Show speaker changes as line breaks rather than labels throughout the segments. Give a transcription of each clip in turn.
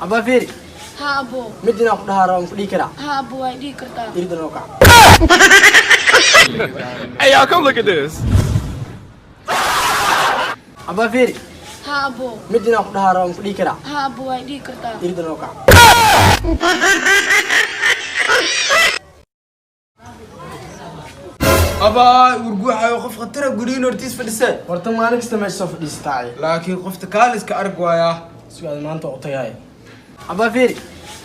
Abaa fiiri.
Haa abo.
Mid inaan ku dhahaa rabo, ku dhihi karaa?
Haa abo, waa dhihi kartaa.
Irida noo kac.
Hey, y'all, come look at this.
Abaa fiiri.
Haa abo.
Mid inaan ku dhahaa rabo, ku dhihi karaa?
Haa abo, waa dhihi kartaa.
Irida noo kac.
Abaa urguuxayo, qof khatara guriin hortiis fadhisee.
Horta maalin kasta meesha soo fadhiisataa.
Laakiin qofta kaaliska arag waayaa.
Sugaad maanta u tagay. Abaa fiiri.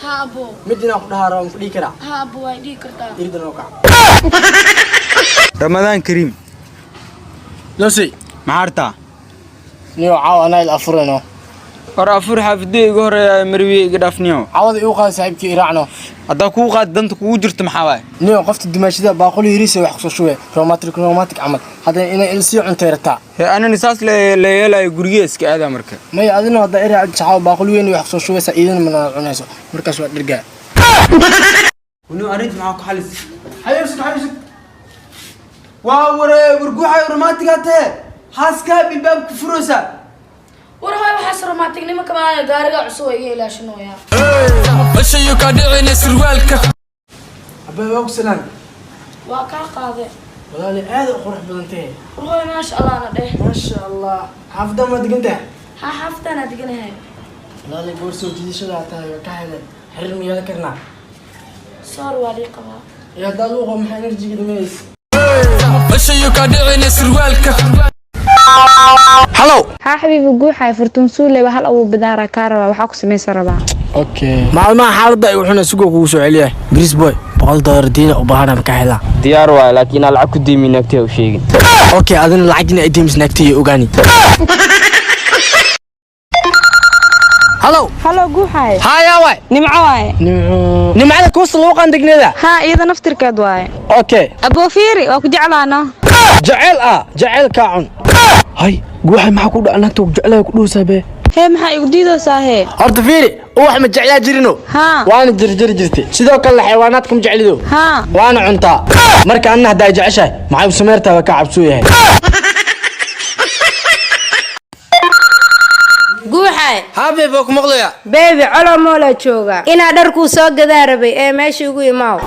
Haa abo.
Mid inaan ku dhahaa rabo, ku dhihi karaa?
Haa abo, waa dhihi kartaa.
Irida noo kac.
Ramadaan kariim.
Losi.
Maxaa artaa?
Niyo caawa anaa il afurayno.
Hor afur xaafidee iga horeeya, marwiye iga dhaafniyo.
Caawada igu qaada saaxiibkii, iraacno.
Haddaa kuu qaad, danta kugu jirto maxaa waay?
Niyo qofta dumaashada baaquli yariisa wax kusoo shubay, romantic romantic camal, haddana inay il sii cuntay rataa.
Hee, anina saas la yeelayo, gurigee iska aadaa marka.
Maya, adina haddaa iraac caawa baaquli weyn wax kusoo shubaysa, iidana mana cunayso, markaas waa dhergaa.
Wani arrinta maxaa ku xalis? Xayuusug, xayuusug, waa waree warguuxayo, romantigaa tahe, xaaskaa bilbaabka furaysa.
War hooy, waxaas romanticnimo kamaaya, gaariga cusub oo iga ilaashanooyaa.
Abaa, waa ku salaan.
Waa kaa qaade.
Walaali, aad u qurux badan tahay.
War hooy, maasha allah na dheh.
Maasha allah, xaafadda ma degan tahay?
Haa, xaafadaanaa deganahay.
Walaali, goor soo jiidashadaa tahay, waa ka helay. Xiriir ma yeelan karnaa?
Soor, waa lii qabaa.
Iyo haddaad u qabo, maxaa enerjiga dhimanaysa?
Halow.
Haa xabiibi, guuxay, furtuun suuleba hal abuu bidaara kaa rabaa, waxaa ku samaysan rabaa.
Okay, maalmaha xaaladda ay wuxuuna sugo kugu soo celiyaa. Gris boy, $100 diina u baahana, ma ka helaa?
Diyaar waay, laakiin aan lacag ku deymin naagtay u sheegin.
Okay, adina lacagina ay deemis naagtay iyo ogaani. Halow.
Halo guuxay.
Haya waay.
Nimco waaye.
Nimcada kuusta lagu qaandegnada.
Haa, iyada naftirkeed waaye.
Okay.
Aboo fiiri, waa ku jeclaano.
Jecel ah, jecel kaa cun. Hay guuxay, maxaa ku dhaca? Naagta jeclaya ku dhowsaa bee.
Hee, maxaa igu diidoosaa hee?
Horta fiiri, uwax ma jeclaa jirino?
Haa.
Waana jarjari jirtay, sidoo kale xayawaanaadka ma jeclido?
Haa.
Waana cuntaa. Marka anna haddaa jeceshahay, maxay u sameertaa? Waa kaa cabsuu yahay.
Guuxay.
Habeeb, waa ku maqlayaa.
Beebi, colo moolaa jooga, inaa dharkuu soo gadaa rabay ee meesha igu imaaw.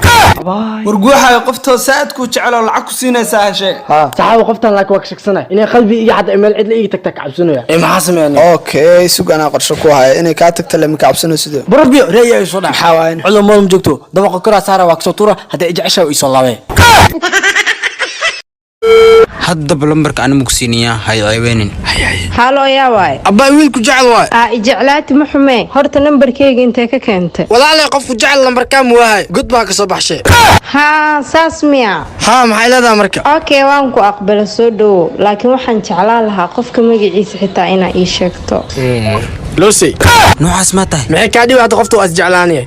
Warguuxayo, qoftoo saa'id kuu jecel oo lacag ku siinaysaa heshee.
Saxaabo, qoftan laakiin waa ka shaksanay inay qalbi iga xadda, meel cidla iga tagtaa ka cabsanaya. Ee maxaa sameeyaa?
Okay, sug, anaa qorshe ku haya inay kaa tagta lama ka cabsano sidoo.
Barabbiyo reeya ay soo dhac.
Maxaa waaye?
Cudur mool ma joogto, dabaqa koraa saara, waa kasoo tuura. Hadday i jeceshahay way isoo laabee.
Haddaba lambarka anima ku siinayaa, hay ceebeenin.
Halo, yaa waay?
Abbaa, wiilku jecel waay.
Aa ijeclaati, ma xumee, horta nambarkeyga intee ka keentay?
Walaalay, qofku jecel lambarkaa muwaahay, god baa ka soo baxshay.
Haa, saas miya?
Haa, maxay leedahay marka?
Okay, waan ku aqbala, soo dhowow, laakiin waxaan jeclaan lahaa qofka magaciisa xitaa inaa ii sheegto.
Losey.
Noocaas maa tahay?
Maxay kaa dhibi hadda? Qofta waa is jeclaanaya.